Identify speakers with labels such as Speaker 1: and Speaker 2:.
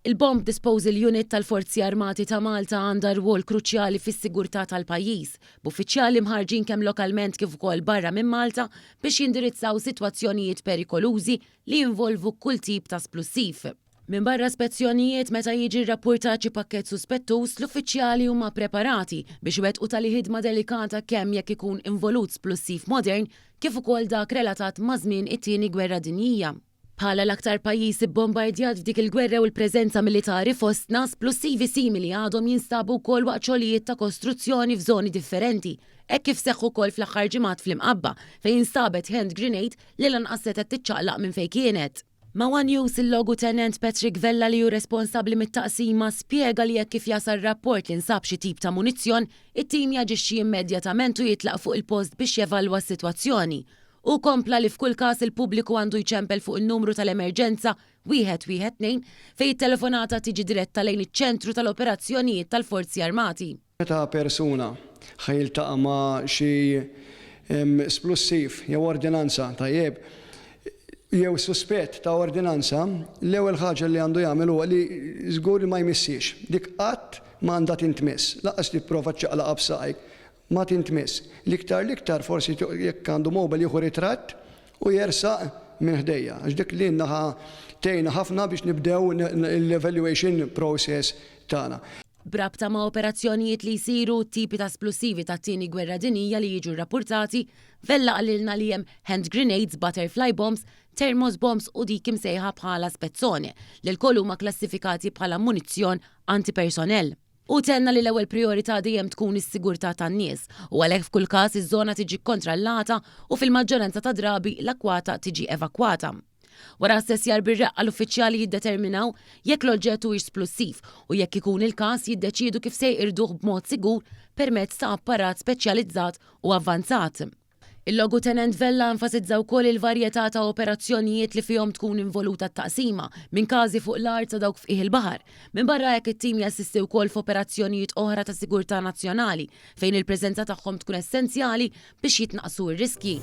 Speaker 1: Il-Bomb Disposal Unit tal-Forzi Armati ta' Malta għandha rwol kruċjali fis-sigurtà tal-pajjiż, b'uffiċjali mħarrġin kemm lokalment kif ukoll barra minn Malta biex jindirizzaw sitwazzjonijiet perikolużi li jinvolvu kull tip ta' splussiv. Minbarra spezzjonijiet meta jiġi rrappurtat xi pakkett suspettuż, l-uffiċjali huma preparati biex iwettqu tali ħidma delikata kemm jekk ikun involut splussiv modern kif ukoll dak relatat ma' żmien it-Tieni Gwerra Dinjija. Bħala l-aktar pajjiż ibbombardjat f'dik il-gwerra u l-preżenza militari fostna, splussivi simili għadhom jinstabu wkoll waqt xogħlijiet ta' kostruzzjoni f'żoni differenti, hekk kif seħħ ukoll fl-aħħar ġimgħat fl-Imqabba, fejn instabet hand grenade li lanqas setgħet tiċċaqlaq minn fejn kienet. Ma' one News il-Logutenent Patrick Vella li hu responsabbli mit-taqsima spjega li hekk kif jasal rapport li nsab xi tip ta' munizzjon, it-tim jaġixxi immedjatament u jitlaq fuq il-post biex jevalwa s-sitwazzjoni. Hu kompla li f'kull każ il-pubbliku għandu jċempel fuq in-numru tal-emerġenza 112 fejn it-telefonata tiġi diretta lejn iċ-ċentru tal-operazzjonijiet tal-Forzi Armati.
Speaker 2: Meta persuna ħa jiltaqa' ma' xi splussiv jew ordinanza, tajjeb, jew suspett ta' ordinanza, l-ewwel ħaġa li għandu jagħmel huwa li żgur li ma jmissiex. Dik qatt ma għandha tintmiss, lanqas tipprova ċċaqlaqha b'saqajk. Ma tintmiss. L-iktar l-iktar forsi jekk għandu mobile jieħu ritratt u jersaq minn ħdejja. Għax dik lilna ħa tgħinna ħafna biex nibdew l-evaluation process tagħna.
Speaker 1: B'rabta ma' operazzjonijiet li jsiru u t-tipi ta' splussivi tat-Tieni Gwerra Dinjija li jiġu rrappurtati, Vella qalilna li hemm hand grenades, butterfly bombs, thermos bombs u dik imsejħa bħala spezzone, li lkoll huma klassifikati bħala munizzjon antipersonell. Hu tenna li l-ewwel prijorità dejjem tkun is-sigurtà tan-nies u għalhekk f'kull każ iż-żona tiġi kkontrallata u fil-maġġoranza tad-drabi l-akkwata tiġi evakwata. Wara assessjar bir-reqqa l-uffiċjali jiddeterminaw jekk l-oġġett huwiex splussiv u jekk ikun il-każ jiddeċiedu kif se jqirduh b'mod sigur permezz ta' apparat speċjalizzat u avvanzat. Il-Logutenent Vella enfasizza wkoll il-varjetà ta' operazzjonijiet li fihom tkun involuta t-taqsima, minn każi fuq l-art sa dawk f'qiegħ il-baħar. Minbarra hekk it-tim jassisti wkoll f'operazzjonijiet oħra ta' sigurtà nazzjonali, fejn il-preżenza tagħhom tkun essenzjali biex jitnaqqsu r-riskji.